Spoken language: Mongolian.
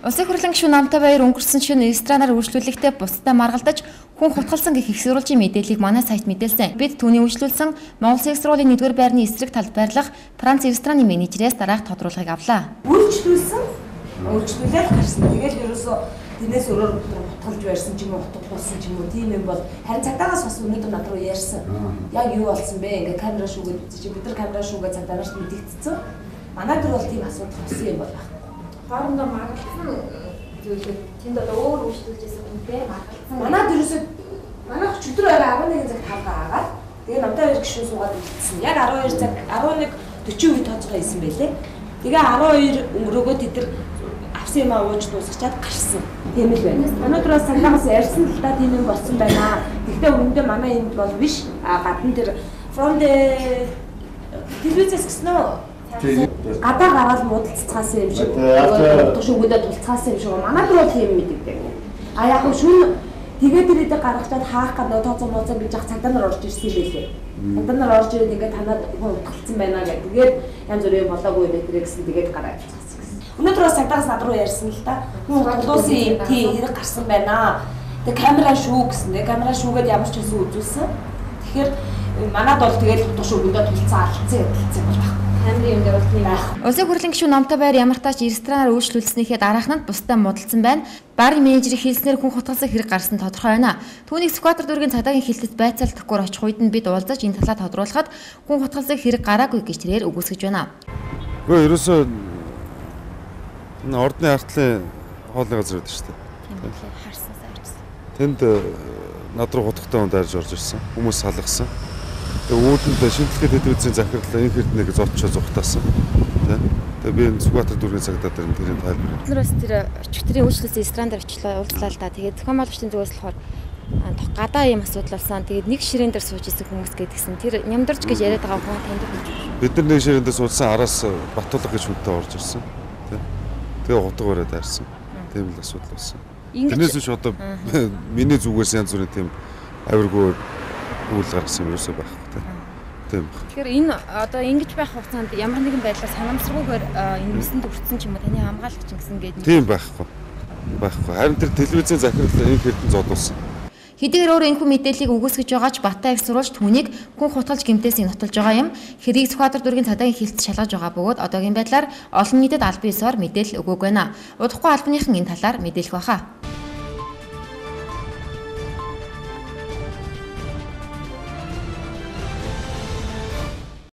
Улсын хурлын гишүүн Намтай Баяр өнгөрсөн шөнө ресторанаар үйлчлүүлэхдээ бусдад маргалдаж хүн хутгалсан гэх их сурвалжийн мэдээллийг манай сайт мэдээлсэн. Бид түүний үйлчлүүлсэн Монгол Улсын их сургуулийн 1-р байрны эсрэг талд байрлах Франц рестораны менежерээс дараах тодруулгыг авлаа. Үйлчлүүлсэн, үйлчлүүлээд гарсан. Тэгэл ерөөсөө тэрнээс өөрөөр хутгалж байрсан ч юм уу, хутгуулсан ч юм уу тийм юм бол харин цагдаагаас бас өнөөдөр над руу ярьсан. Яг юу болсон бэ? Ингээ камера шүүгээд үзье чи бид нар камера шүүгээд цагдаагаас мэдэгдсэн. Манай төр бол тийм асуудал болсон юм бол байхгүй. Хоорондоо маргалдсан зүйлүүд тэнд одоо өөр үйлчлүүлж байсан хүнтэй маргалдсан. Манай дөрөөсөө манай өчигдөр орой 11 цаг тавгаа агаад тэгээ Намтай Баяр гишүүн суугаад үлдсэн. Яг 12 цаг 11:40 үед тооцоогоо хийсэн байлээ. Тэгээ 12 өнгөрөөгөө тэд нар авсан юм ууж дуусгачаад гарсан. Тийм л байна. Өнөөдөр бас цагдаагаас ярьсан л да тийм юм болсон байна. Гэхдээ үнэндээ манай энд бол биш. А гадна тэр from the телевизээс гэсэн үү? Гадаа гараад муудалцгаасан юм шиг, утга шүгүүдээ тулцгаасан юм шиг. Манай дөр бол тийм мэддэг. А яг хөө шүн тэгээд тэр хэдэ гаргачаад хаах гадаа тооцоо моцоо гэж ах цагдаа нар орж ирсэн юм байлээ. Цагдаа нар орж ирээд ингээд танаад хүн утгалцсан байна гэх. Тэгээд янз бүрийн болоогүй юм бэ гэсэн тэгээд гараад явчихсан гэсэн. Өнөөдөр бас цагдаагаас над руу ярьсан л да. Хүн утгалуулсан юм тий хэрэг гарсан байна. Тэгээд камера шүү гэсэн. Тэгээд камера шүүгээд ямар ч байсан үзүүлсэн. Тэгэхээр манад бол тэгээд утга шүгэндээ тулцсан алдсан ядалцсан бол байхгүй. Камерын юм дээр бол тийм байх. Улсын хурлын гишүүн Намтай Баяр ямар тач ресторанаар үйлчлүүлснийхээ дараахнанд бусдад муудалцсан байна. Барын менежерийн хэлснээр хүн хутгалсан хэрэг гарсан тодорхой байна. Түүнийг Сүхбаатар дүүргийн цагдаагийн хилтэц байцаалт төхөөр очих үед нь бид уулзаж энэ талаа тодруулахад хүн хутгалсан хэрэг гараагүй гэж тэрээр үгүйсгэж байна. Үгүй ерөөсөө энэ ордны артлын хоолны газар байдаг шүү дээ. Тийм үү, харсан сайрчсан. Тэнд над руу хутгатай хүн дайрж орж ирсэн. Хүмүүс салгасан. Үүдэнд шинжилгээ телевизийн захирал энэ хэрднийг зодчоо зүхтаасан. Тэгээ би энэ Сүхбаатар дүүргийн цагдаа дээр тэрийн тайлбар. Бид нар бас тэр өчигдрийн үйлчлүүлсэн ресторан дээр очлоо уулзлаа л да. Тэгээд зохион байгуулагчдын зүгээс болохоор гадаа ийм асуудал болсон. Тэгээд нэг ширээн дээр сууж исэн хүмүүс гэдгсэн. Тэр нямдарч гэж яриад байгаа хүн таньдаг гэж. Бид нар нэг ширээн дээр суудсан араас Батулга гэж хүнтэй орж ирсэн. Тэгээ хутга бариад дайрсан. Тийм л асуудал болсон. Тэрнээс биш одоо миний зүгээс янз бүрийн тийм авиргүй үйл гаргасан юм ерөөсөө байхгүй тийм. Тэгэхээр энэ одоо ингэж байх хугацаанд ямар нэгэн байдлаар санамсаргүйгээр энэ мэсэнд өртсөн ч юм уу таны хамгаалагч гэсэн гээд тийм байхгүй. Байхгүй. Харин тэр телевизийн захирал энэ хэрдэн зодуулсан. Хэдийгээр өөр энэхүү мэдээллийг үгүйсгэж байгаа ч Баттай их сурвалж түүнийг хүн хутгалж гэмтээсийг нотолж байгаа юм. Хэргийг Сүхбаатар дүүргийн цагдаагийн хилтэц шалгаж байгаа бөгөөд одоогийн байдлаар олон нийтэд албан ёсоор мэдээлэл өгөөгүй байна. Удахгүй албаныхан энэ талаар мэдээлэх байхаа.